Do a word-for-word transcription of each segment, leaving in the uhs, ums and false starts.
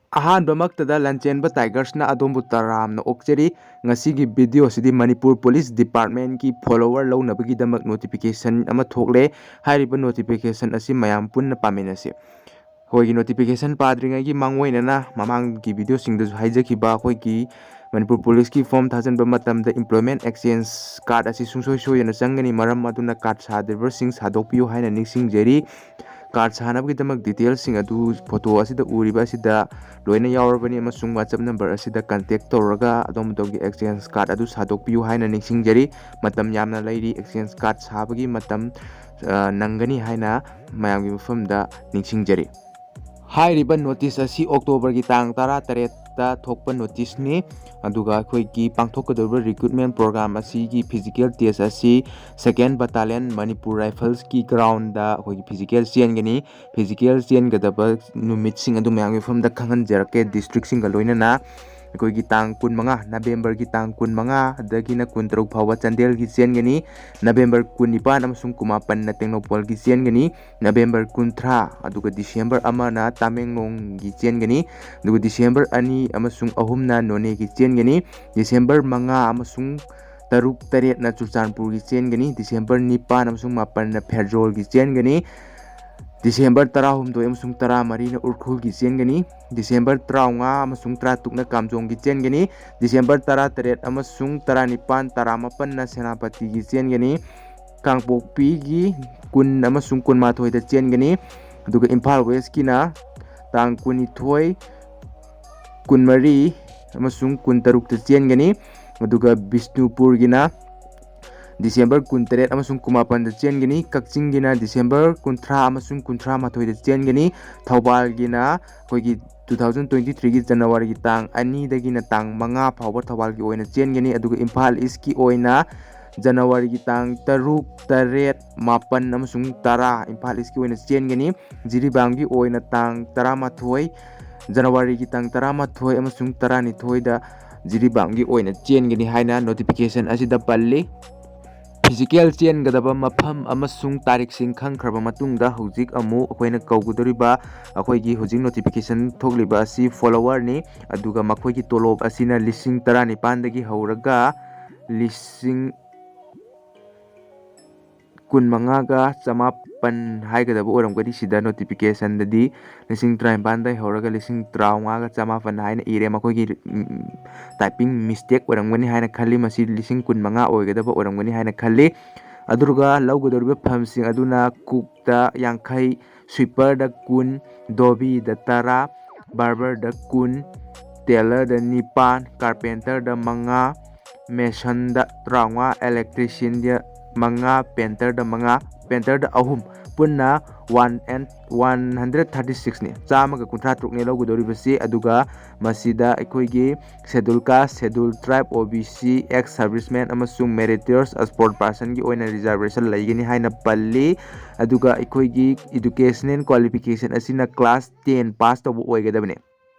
ꯑꯍꯥꯟꯕꯃꯛꯇꯗ ꯂꯟꯆꯦꯟꯕ Tigers-ꯅ ꯑꯗꯣꯝꯕꯨ ꯇꯔꯥꯝꯅ ꯑꯣꯛꯆꯔꯤ꯫ ꯉꯁꯤꯒꯤ video ꯑꯁꯤꯗꯤ ꯃꯅꯤꯄꯨꯔ Police Department-ꯀꯤ follower ꯂꯧꯅꯕꯒꯤꯗꯃꯛ notification ꯑꯃ ꯊꯣꯛꯂꯦ꯫ ꯍꯥꯏꯔꯤꯕ notification ꯑꯁꯤ ꯃꯌꯥꯝ ꯄꯨꯟꯅ ꯄꯥꯃꯤꯟꯅꯁꯤ꯫ ꯑꯩꯈꯣꯏꯒꯤ notification ꯄꯥꯗ꯭ꯔꯤꯉꯩꯒꯤ ꯃꯥꯡꯑꯣꯏꯅꯅ ꯃꯃꯥꯡꯒꯤ video-ꯁꯤꯡꯗꯁꯨ ꯍꯥꯏꯖꯈꯤꯕ, ꯑꯩꯈꯣꯏꯒꯤ ꯃꯅꯤꯄꯨꯔ Police-ꯀꯤ form ꯊꯥꯖꯤꯟꯕ ꯃꯇꯝꯗ employment exchange card ꯑꯁꯤ ꯁꯨꯡꯁꯣꯏ ꯁꯣꯏꯗꯅ ꯆꯪꯒꯅꯤ꯫ ꯃꯔꯝ ꯑꯗꯨꯅ card ꯁꯥꯗ꯭ꯔꯤꯕꯁꯤꯡ ꯁꯥꯗꯣꯛꯄꯤꯌꯨ ꯍꯥꯏꯅ ꯅꯤꯡꯁꯤꯡꯖꯔꯤ꯫ Card ꯁꯥꯅꯕꯒꯤꯗꯃꯛ details-ꯁꯤꯡ ꯑꯗꯨ photo ꯑꯁꯤꯗ ꯎꯔꯤꯕ ꯑꯁꯤꯗ ꯂꯣꯏꯅ ꯌꯥꯎꯔꯕꯅꯤ ꯑꯃꯁꯨꯡ WhatsApp number ꯑꯁꯤꯗ contact ꯇꯧꯔꯒ ꯑꯗꯣꯝ ꯑꯗꯣꯝꯒꯤ exchange card ꯑꯗꯨ ꯁꯥꯗꯣꯛꯄꯤꯌꯨ ꯍꯥꯏꯅ ꯅꯤꯡꯁꯤꯡꯖꯔꯤ꯫ ꯃꯇꯝ ꯌꯥꯝꯅ ꯂꯩꯔꯤ, exchange card ꯁꯥꯕꯒꯤ ꯃꯇꯝ, ꯑ, ꯅꯪꯒꯅꯤ ꯍꯥꯏꯅ ꯃꯌꯥꯝꯒꯤ ꯃꯐꯝꯗ ꯅꯤꯡꯁꯤꯡꯖꯔꯤ꯫ ꯍꯥꯏꯔꯤꯕ notice ꯑꯁꯤ October-ꯒꯤ ꯇꯥꯡ ꯇꯔꯥꯇꯔꯦꯠꯇ ꯊꯣꯛꯄ notice-ꯅꯤ꯫ ꯑꯗꯨꯒ ꯑꯩꯈꯣꯏꯒꯤ ꯄꯥꯡꯊꯣꯛꯀꯗꯧꯔꯤꯕ recruitment program ꯑꯁꯤꯒꯤ physical test ꯑꯁꯤ Second Battalion Manipur Rifles-ꯀꯤ ground-ꯗ ꯑꯩꯈꯣꯏꯒꯤ physical ꯆꯦꯟꯒꯅꯤ꯫ Physical ꯆꯦꯟꯒꯗꯕ ꯅꯨꯃꯤꯠꯁꯤꯡ ꯑꯗꯨ ꯃꯌꯥꯝꯒꯤ ꯃꯐꯝꯗ ꯈꯪꯍꯟꯖꯔꯛꯀꯦ, district-ꯁꯤꯡꯒ ꯂꯣꯏꯅꯅ꯫ ꯑꯩꯈꯣꯏꯒꯤ ꯇꯥꯡ ꯀꯨꯟꯃꯉꯥ, November-ꯒꯤ ꯇꯥꯡ ꯀꯨꯟꯃꯉꯥꯗꯒꯤꯅ ꯀꯨꯟꯇꯔꯨꯛ ꯐꯥꯎꯕ ꯆꯥꯟꯗꯦꯜꯒꯤ ꯆꯦꯟꯒꯅꯤ꯫ November ꯀꯨꯟꯅꯤꯄꯥꯟ ꯑꯃꯁꯨꯡ ꯀꯨꯟꯃꯥꯄꯟꯅ ꯇꯦꯡꯅꯧꯄꯜꯒꯤ ꯆꯦꯟꯒꯅꯤ꯫ November ꯀꯨꯟꯊ꯭ꯔꯥ, ꯑꯗꯨꯒ December ꯑꯃꯅ ꯇꯃꯦꯡꯂꯣꯡꯒꯤ ꯆꯦꯟꯒꯅꯤ꯫ ꯑꯗꯨꯒ December ꯑꯅꯤ ꯑꯃꯁꯨꯡ ꯑꯍꯨꯝꯅ ꯅꯣꯅꯦꯒꯤ ꯆꯦꯟꯒꯅꯤ꯫ December ꯃꯉꯥ ꯑꯃꯁꯨꯡ ꯇꯔꯨꯛ, ꯇꯔꯦꯠꯅ ꯆꯨꯔꯆꯥꯟꯄꯨꯔꯒꯤ ꯆꯦꯟꯒꯅꯤ꯫ December ꯅꯤꯄꯥꯟ ꯑꯃꯁꯨꯡ ꯃꯥꯄꯟꯅ ꯐꯦꯔꯖꯣꯜꯒꯤ ꯆꯦꯟꯒꯅꯤ꯫ December ꯇꯔꯥꯍꯨꯝꯗꯣꯏ ꯑꯃꯁꯨꯡ ꯇꯔꯥꯃꯔꯤꯅ ꯎꯈ꯭ꯔꯨꯜꯒꯤ ꯆꯦꯟꯒꯅꯤ꯫ December ꯇꯔꯥꯃꯉꯥ ꯑꯃꯁꯨꯡ ꯇꯔꯥꯇꯔꯨꯛꯅ ꯀꯥꯝꯖꯣꯡꯒꯤ ꯆꯦꯟꯒꯅꯤ꯫ December ꯇꯔꯥꯇꯔꯦꯠ ꯑꯃꯁꯨꯡ ꯇꯔꯥꯅꯤꯄꯥꯟ, ꯇꯔꯥꯃꯥꯄꯟꯅ ꯁꯦꯅꯥꯄꯇꯤꯒꯤ ꯆꯦꯟꯒꯅꯤ꯫ ꯀꯥꯡꯄꯣꯛꯄꯤꯒꯤ ꯀꯨꯟ ꯑꯃꯁꯨꯡ ꯀꯨꯟꯃꯥꯊꯣꯏꯗ ꯆꯦꯟꯒꯅꯤ꯫ ꯑꯗꯨꯒ ꯏꯝꯐꯥꯜ West-ꯀꯤꯅ ꯇꯥꯡ ꯀꯨꯟꯅꯤꯊꯣꯏ, ꯀꯨꯟꯃꯔꯤ ꯑꯃꯁꯨꯡ ꯀꯨꯟꯇꯔꯨꯛꯇ ꯆꯦꯟꯒꯅꯤ꯫ ꯑꯗꯨꯒ ꯕꯤꯁꯅꯨꯄꯨꯔꯒꯤꯅ December ꯀꯨꯟꯇꯔꯦꯠ ꯑꯃꯁꯨꯡ ꯀꯨꯟꯃꯥꯄꯟꯗ ꯆꯦꯟꯒꯅꯤ꯫ ꯀꯛꯆꯤꯡꯒꯤꯅ December ꯀꯨꯟꯊ꯭ꯔꯥ ꯑꯃꯁꯨꯡ ꯀꯨꯟꯊ꯭ꯔꯥ ꯃꯥꯊꯣꯏꯗ ꯆꯦꯟꯒꯅꯤ꯫ ꯊꯧꯕꯥꯜꯒꯤꯅ ꯑꯩꯈꯣꯏꯒꯤ two thousand twenty three-ꯒꯤ January-ꯒꯤ ꯇꯥꯡ ꯑꯅꯤꯗꯒꯤꯅ ꯇꯥꯡ ꯃꯉꯥ ꯐꯥꯎꯕ ꯊꯧꯕꯥꯜꯒꯤ ꯑꯣꯏꯅ ꯆꯦꯟꯒꯅꯤ꯫ ꯑꯗꯨꯒ ꯏꯝꯐꯥꯜ East-ꯀꯤ ꯑꯣꯏꯅ January-ꯒꯤ ꯇꯥꯡ ꯇꯔꯨꯛ, ꯇꯔꯦꯠ, ꯃꯥꯄꯟ ꯑꯃꯁꯨꯡ ꯇꯔꯥ ꯏꯝꯐꯥꯜ East-ꯀꯤ ꯑꯣꯏꯅ ꯆꯦꯟꯒꯅꯤ꯫ ꯖꯤꯔꯤꯕꯥꯝꯒꯤ ꯑꯣꯏꯅ ꯇꯥꯡ ꯇꯔꯥꯃꯥꯊꯣꯏ, January-ꯒꯤ ꯇꯥꯡ ꯇꯔꯥꯃꯥꯊꯣꯏ ꯑꯃꯁꯨꯡ ꯇꯔꯥꯅꯤꯊꯣꯏꯗ ꯖꯤꯔꯤꯕꯥꯝꯒꯤ ꯑꯣꯏꯅ ꯆꯦꯟꯒꯅꯤ ꯍꯥꯏꯅ notification ꯑꯁꯤꯗ ꯄꯜꯂꯤ꯫ ꯐꯤꯖꯤꯀꯦꯜ ꯆꯦꯟꯒꯗꯕ ꯃꯐꯝ ꯑꯃꯁꯨꯡ ꯇꯥꯔꯤꯛꯁꯤꯡ ꯈꯪꯈ꯭ꯔꯕ ꯃꯇꯨꯡꯗ, ꯍꯧꯖꯤꯛ ꯑꯃꯨꯛ ꯑꯩꯈꯣꯏꯅ ꯀꯧꯒꯗꯧꯔꯤꯕ, ꯑꯩꯈꯣꯏꯒꯤ ꯍꯧꯖꯤꯛ ꯅꯣꯇꯤꯐꯤꯀꯦꯁꯟ ꯊꯣꯛꯂꯤꯕ ꯑꯁꯤ ꯐꯣꯂꯣꯋꯔꯅꯤ꯫ ꯑꯗꯨꯒ ꯃꯈꯣꯏꯒꯤ ꯇꯣꯂꯣꯞ ꯑꯁꯤꯅ ꯂꯤꯁꯤꯡ ꯇꯔꯥꯅꯤꯄꯥꯟꯗꯒꯤ ꯍꯧꯔꯒ ꯂꯤꯁꯤꯡ ꯀꯨꯟꯃꯉꯥꯒ ꯆꯃꯥꯄꯟ ꯍꯥꯏꯒꯗꯕ ꯑꯣꯏꯔꯝꯒꯅꯤ꯫ ꯁꯤꯗ ꯅꯣꯇꯤꯐꯤꯀꯦꯁꯟꯗꯗꯤ ꯂꯤꯁꯤꯡ ꯇꯔꯥꯅꯤꯄꯥꯟꯗꯒꯤ ꯍꯧꯔꯒ ꯂꯤꯁꯤꯡ ꯇꯔꯥꯃꯉꯥꯒ ꯆꯃꯥꯄꯟ ꯍꯥꯏꯅ ꯏꯔꯦ꯫ ꯃꯈꯣꯏꯒꯤ ꯇꯥꯏꯄꯤꯡ ꯃꯤꯁꯇꯦꯛ ꯑꯣꯏꯔꯝꯒꯅꯤ ꯍꯥꯏꯅ ꯈꯜꯂꯤ꯫ ꯃꯁꯤ ꯂꯤꯁꯤꯡ ꯀꯨꯟꯃꯉꯥ ꯑꯣꯏꯒꯗꯕ ꯑꯣꯏꯔꯝꯒꯅꯤ ꯍꯥꯏꯅ ꯈꯜꯂꯤ꯫ ꯑꯗꯨꯒ ꯂꯧꯒꯗꯧꯔꯤꯕ ꯐꯝꯁꯤꯡ ꯑꯗꯨꯅ ꯀꯨꯛꯇ ꯌꯥꯡꯈꯩ, ꯁ꯭ꯋꯤꯄꯔꯗ ꯀꯨꯟ, ꯗꯣꯕꯤꯗ ꯇꯔꯥ, ꯕꯥꯔꯕꯔꯗ ꯀꯨꯟ, ꯇꯦꯂꯔꯗ ꯅꯤꯄꯥꯟ, ꯀꯥꯔꯄꯦꯟꯇꯔꯗ ꯃꯉꯥ, ꯃꯦꯁꯟꯗ ꯇꯔꯥꯃꯉꯥ, ꯏꯂꯦꯛꯇ꯭ꯔꯤꯁꯤꯌꯟꯗ ꯃꯉꯥ, ꯄꯦꯟꯇꯔꯗ ꯃꯉꯥ, ꯄꯦꯟꯇꯔꯗ ꯑꯍꯨꯝ, ꯄꯨꯟꯅ one and one hundred thirty ꯁꯤꯛꯁꯅꯤ꯫ ꯆꯥꯝꯃꯒ ꯀꯨꯟꯊ꯭ꯔꯥ ꯇꯔꯨꯛꯅꯤ ꯂꯧꯒꯗꯧꯔꯤꯕꯁꯤ꯫ ꯑꯗꯨꯒ ꯃꯁꯤꯗ ꯑꯩꯈꯣꯏꯒꯤ ꯁꯦꯗꯨꯜ ꯀꯥꯁ, ꯁꯦꯗꯨꯜ ꯇ꯭ꯔꯥꯏꯕ, ꯑꯣ ꯕꯤ ꯁꯤ, ꯑꯦꯛꯁ ꯁꯔꯚꯤꯁꯃꯦꯟ ꯑꯃꯁꯨꯡ ꯃꯦꯔꯤꯇꯣꯔꯤꯌꯁ ꯁ꯭ꯄꯣꯔꯠ ꯄꯥꯔꯁꯟꯒꯤ ꯑꯣꯏꯅ ꯔꯤꯖꯥꯔꯕꯦꯁꯟ ꯂꯩꯒꯅꯤ ꯍꯥꯏꯅ ꯄꯜꯂꯤ꯫ ꯑꯗꯨꯒ ꯑꯩꯈꯣꯏꯒꯤ ꯏꯗꯨꯀꯦꯁꯅꯦꯜ ꯀ꯭ꯋꯥꯂꯤꯐꯤꯀꯦꯁꯟ ꯑꯁꯤꯅ ꯀ꯭ꯂꯥꯁ ꯇꯦꯟ ꯄꯥꯁ ꯇꯧꯕ ꯑꯣꯏꯒꯗꯕꯅꯤ꯫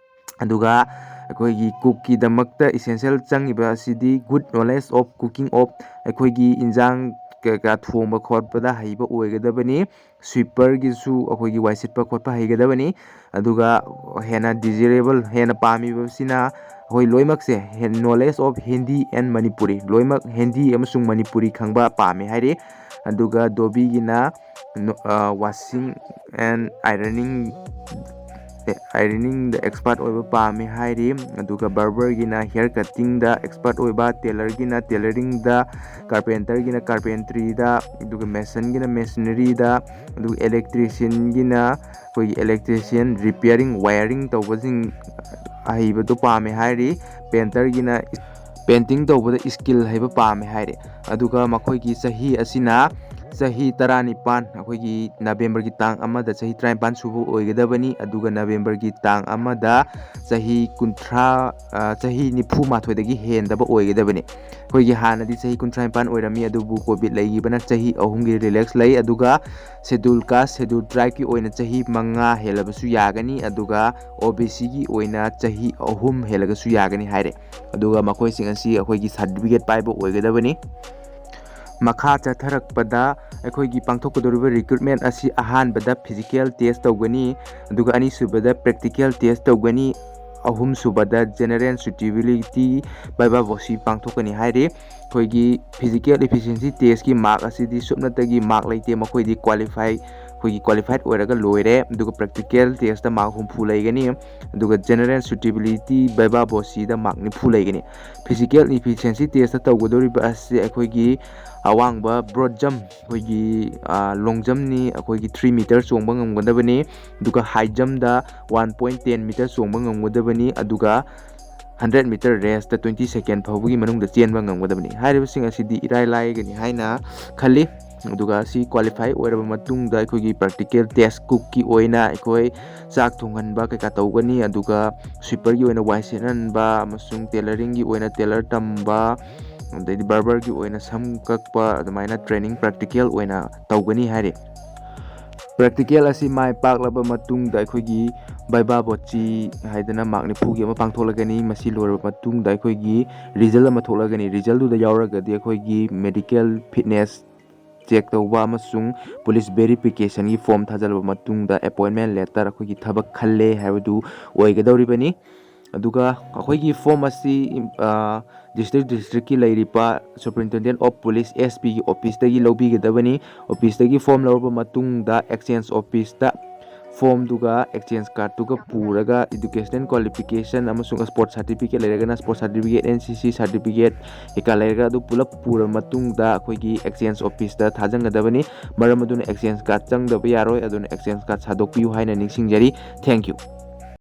ꯑꯗꯨꯒ ꯑꯩꯈꯣꯏꯒꯤ ꯀꯨꯛꯀꯤꯗꯃꯛꯇ ꯏꯁꯦꯟꯁꯤꯌꯦꯜ ꯆꯪꯉꯤꯕ ꯑꯁꯤꯗꯤ good knowledge of cooking of, ꯑꯩꯈꯣꯏꯒꯤ ꯏꯟꯖꯥꯡ ꯀꯩꯀꯥ ꯊꯣꯡꯕ ꯈꯣꯠꯄꯗ ꯍꯩꯕ ꯑꯣꯏꯒꯗꯕꯅꯤ꯫ ꯁ꯭ꯋꯤꯄꯔꯒꯤꯁꯨ ꯑꯩꯈꯣꯏꯒꯤ ꯋꯥꯏ ꯁꯤꯠꯄ ꯈꯣꯠꯄ ꯍꯩꯒꯗꯕꯅꯤ꯫ ꯑꯗꯨꯒ ꯍꯦꯟꯅ ꯗꯤꯖꯤꯔꯦꯕꯜ, ꯍꯦꯟꯅ ꯄꯥꯝꯃꯤꯕꯁꯤꯅ ꯑꯩꯈꯣꯏ ꯂꯣꯏꯅꯃꯛꯁꯦ knowledge of Hindi and Manipuri, ꯂꯣꯏꯅꯃꯛ ꯍꯤꯟꯗꯤ ꯑꯃꯁꯨꯡ ꯃꯅꯤꯄꯨꯔꯤ ꯈꯪꯕ ꯄꯥꯝꯃꯤ ꯍꯥꯏꯔꯤ꯫ ꯑꯗꯨꯒ ꯗꯣꯕꯤꯒꯤꯅ washing and ironing, ironingꯗ expert ꯑꯣꯏꯕ ꯄꯥꯝꯃꯤ ꯍꯥꯏꯔꯤ꯫ ꯑꯗꯨꯒ ꯕꯥꯔꯕꯔꯒꯤꯅ ꯍꯤꯌꯔ ꯀꯠꯇꯤꯡꯗ expert ꯑꯣꯏꯕ, ꯇꯦꯂꯔꯒꯤꯅ ꯇꯦꯂꯔꯤꯡꯗ, ꯀꯥꯔꯄꯦꯟꯇꯔꯒꯤꯅ ꯀꯥꯔꯄꯦꯟꯇ꯭ꯔꯤꯗ, ꯑꯗꯨꯒ ꯃꯦꯁꯟꯒꯤꯅ ꯃꯦꯁꯅꯔꯤꯗ, ꯑꯗꯨꯒ ꯏꯂꯦꯛꯇ꯭ꯔꯤꯁꯤꯌꯟꯒꯤꯅ ꯑꯩꯈꯣꯏꯒꯤ ꯏꯂꯦꯛꯇ꯭ꯔꯤꯁꯤꯌꯟ, ꯔꯤꯄꯤꯌꯥꯔꯤꯡ, ꯋꯥꯌꯔꯤꯡ ꯇꯧꯕꯁꯤꯡ ꯑꯍꯩꯕꯗꯨ ꯄꯥꯝꯃꯦ ꯍꯥꯏꯔꯤ꯫ ꯄꯦꯟꯇꯔꯒꯤꯅ ꯄꯦꯟꯇꯤꯡ ꯇꯧꯕꯗ ꯁ꯭ꯀꯤꯜ ꯍꯩꯕ ꯄꯥꯝꯃꯦ ꯍꯥꯏꯔꯦ꯫ ꯑꯗꯨꯒ ꯃꯈꯣꯏꯒꯤ ꯆꯍꯤ ꯑꯁꯤꯅ ꯆꯍꯤ ꯇꯔꯥꯅꯤꯄꯥꯟ, ꯑꯩꯈꯣꯏꯒꯤ ꯅꯕꯦꯝꯕꯔꯒꯤ ꯇꯥꯡ ꯑꯃꯗ ꯆꯍꯤ ꯇꯔꯥꯅꯤꯄꯥꯟ ꯁꯨꯕ ꯑꯣꯏꯒꯗꯕꯅꯤ꯫ ꯑꯗꯨꯒ ꯅꯕꯦꯝꯕꯔꯒꯤ ꯇꯥꯡ ꯑꯃꯗ ꯆꯍꯤ ꯀꯨꯟꯊ꯭ꯔꯥ, ꯑ, ꯆꯍꯤ ꯅꯤꯐꯨ ꯃꯥꯊꯣꯏꯗꯒꯤ ꯍꯦꯟꯗꯕ ꯑꯣꯏꯒꯗꯕꯅꯤ꯫ ꯑꯩꯈꯣꯏꯒꯤ ꯍꯥꯟꯅꯗꯤ ꯆꯍꯤ ꯀꯨꯟꯊ꯭ꯔꯥ ꯅꯤꯄꯥꯟ ꯑꯣꯏꯔꯝꯃꯤ, ꯑꯗꯨꯕꯨ ꯀꯣꯚꯤꯗ ꯂꯩꯈꯤꯕꯅ ꯆꯍꯤ ꯑꯍꯨꯝꯒꯤ ꯔꯤꯂꯦꯛꯁ ꯂꯩ꯫ ꯑꯗꯨꯒ ꯁꯦꯗꯨꯜ ꯀꯥꯁ, ꯁꯦꯗꯨꯜ ꯇ꯭ꯔꯥꯏꯕꯀꯤ ꯑꯣꯏꯅ ꯆꯍꯤ ꯃꯉꯥ ꯍꯦꯜꯂꯕꯁꯨ ꯌꯥꯒꯅꯤ, ꯑꯗꯨꯒ ꯑꯣ ꯕꯤ ꯁꯤꯒꯤ ꯑꯣꯏꯅ ꯆꯍꯤ ꯑꯍꯨꯝ ꯍꯦꯜꯂꯒꯁꯨ ꯌꯥꯒꯅꯤ ꯍꯥꯏꯔꯦ꯫ ꯑꯗꯨꯒ ꯃꯈꯣꯏꯁꯤꯡ ꯑꯁꯤ ꯑꯩꯈꯣꯏꯒꯤ ꯁꯥꯔꯇꯤꯐꯤꯀꯦꯠ ꯄꯥꯏꯕ ꯑꯣꯏꯒꯗꯕꯅꯤ꯫ ꯃꯈꯥ ꯆꯠꯊꯔꯛꯄꯗ ꯑꯩꯈꯣꯏꯒꯤ ꯄꯥꯡꯊꯣꯛꯀꯗꯧꯔꯤꯕ recruitment ꯑꯁꯤ ꯑꯍꯥꯟꯕꯗ physical test ꯇꯧꯒꯅꯤ, ꯑꯗꯨꯒ ꯑꯅꯤꯁꯨꯕꯗ practical test ꯇꯧꯒꯅꯤ, ꯑꯍꯨꯝꯁꯨꯕꯗ general suitability viva voce ꯄꯥꯡꯊꯣꯛꯀꯅꯤ ꯍꯥꯏꯔꯤ꯫ ꯑꯩꯈꯣꯏꯒꯤ physical efficiency test ꯀꯤ mark ꯑꯁꯤꯗꯤ ꯁꯨꯞꯅꯇꯒꯤ mark ꯂꯩꯇꯦ, ꯃꯈꯣꯏꯗꯤ qualify, ꯑꯩꯈꯣꯏꯒꯤ qualified ꯑꯣꯏꯔꯒ ꯂꯣꯏꯔꯦ꯫ ꯑꯗꯨꯒ practical test ꯇ mark ꯍꯨꯝꯐꯨ ꯂꯩꯒꯅꯤ, ꯑꯗꯨꯒ general suitability viva voce ꯗ mark ꯅꯤꯐꯨ ꯂꯩꯒꯅꯤ꯫ Physical efficiency test ꯇ ꯇꯧꯒꯗꯧꯔꯤꯕ ꯑꯁꯤ ꯑꯩꯈꯣꯏꯒꯤ ꯑꯋꯥꯡꯕ broad jump, ꯑꯩꯈꯣꯏꯒꯤ long jump ꯅꯤ, ꯑꯩꯈꯣꯏꯒꯤ three meter ꯆꯣꯡꯕ ꯉꯝꯒꯗꯕꯅꯤ, ꯑꯗꯨꯒ high jump ꯗ one point ten meter ꯆꯣꯡꯕ ꯉꯝꯒꯗꯕꯅꯤ, ꯑꯗꯨꯒ hundred meter race ꯇ twenty second ꯐꯥꯎꯕꯒꯤ ꯃꯅꯨꯡꯗ ꯆꯦꯟꯕ ꯉꯝꯒꯗꯕꯅꯤ꯫ ꯍꯥꯏꯔꯤꯕꯁꯤꯡ ꯑꯁꯤꯗꯤ ꯏꯔꯥꯏ ꯂꯥꯏꯒꯅꯤ ꯍꯥꯏꯅ ꯈꯜꯂꯤ꯫ ꯑꯗꯨꯒ ꯁꯤ qualify ꯑꯣꯏꯔꯕ ꯃꯇꯨꯡꯗ ꯑꯩꯈꯣꯏꯒꯤ practical test cook ꯀꯤ ꯑꯣꯏꯅ ꯑꯩꯈꯣꯏ ꯆꯥꯛ ꯊꯣꯡꯍꯟꯕ ꯀꯩꯀꯥ ꯇꯧꯒꯅꯤ, ꯑꯗꯨꯒ sweeper ꯒꯤ ꯑꯣꯏꯅ ꯋꯥꯏ ꯁꯤꯠꯍꯟꯕ ꯑꯃꯁꯨꯡ tailoring ꯒꯤ ꯑꯣꯏꯅ tailor ꯇꯝꯕ, ꯑꯗꯩꯗꯤ barber ꯒꯤ ꯑꯣꯏꯅ ꯁꯝ ꯀꯛꯄ, ꯑꯗꯨꯃꯥꯏꯅ training practical ꯑꯣꯏꯅ ꯇꯧꯒꯅꯤ ꯍꯥꯏꯔꯤ꯫ Practical ꯑꯁꯤ ꯃꯥꯏ ꯄꯥꯛꯂꯕ ꯃꯇꯨꯡꯗ ꯑꯩꯈꯣꯏꯒꯤ viva voce ꯍꯥꯏꯗꯅ mark ꯅꯤꯐꯨꯒꯤ ꯑꯃ ꯄꯥꯡꯊꯣꯛꯂꯒꯅꯤ꯫ ꯃꯁꯤ ꯂꯣꯏꯔꯕ ꯃꯇꯨꯡꯗ ꯑꯩꯈꯣꯏꯒꯤ result ꯑꯃ ꯊꯣꯛꯂꯒꯅꯤ꯫ Result ꯇꯨꯗ ꯌꯥꯎꯔꯒꯗꯤ ꯑꯩꯈꯣꯏꯒꯤ medical fitness check ꯇꯧꯕ ꯑꯃꯁꯨꯡ police verification ꯒꯤ form ꯊꯥꯖꯤꯜꯂꯕ ꯃꯇꯨꯡꯗ appointment letter, ꯑꯩꯈꯣꯏꯒꯤ ꯊꯕꯛ ꯈꯜꯂꯦ ꯍꯥꯏꯕꯗꯨ ꯑꯣꯏꯒꯗꯧꯔꯤꯕꯅꯤ꯫ ꯑꯗꯨꯒ ꯑꯩꯈꯣꯏꯒꯤ form ꯑꯁꯤ district district ꯀꯤ ꯂꯩꯔꯤꯕ Superintendent of Police, S P ꯒꯤ office ꯇꯒꯤ ꯂꯧꯕꯤꯒꯗꯕꯅꯤ꯫ Office ꯇꯒꯤ form ꯂꯧꯔꯕ ꯃꯇꯨꯡꯗ exchange office ꯇ form ꯗꯨꯒ exchange card ꯇꯨꯒ ꯄꯨꯔꯒ educational qualification ꯑꯃꯁꯨꯡ sport certificate ꯂꯩꯔꯒꯅ sport certificate, N C C certificate ꯀꯩꯀꯥ ꯂꯩꯔꯒ ꯑꯗꯨ ꯄꯨꯂꯞ ꯄꯨꯔꯕ ꯃꯇꯨꯡꯗ ꯑꯩꯈꯣꯏꯒꯤ exchange office ꯇ ꯊꯥꯖꯤꯟꯒꯗꯕꯅꯤ꯫ ꯃꯔꯝ ꯑꯗꯨꯅ exchange card ꯆꯪꯗꯕ ꯌꯥꯔꯣꯏ, ꯑꯗꯨꯅ exchange card ꯁꯥꯗꯣꯛꯄꯤꯌꯨ ꯍꯥꯏꯅ ꯅꯤꯡꯁꯤꯡꯖꯔꯤ꯫ Thank you꯫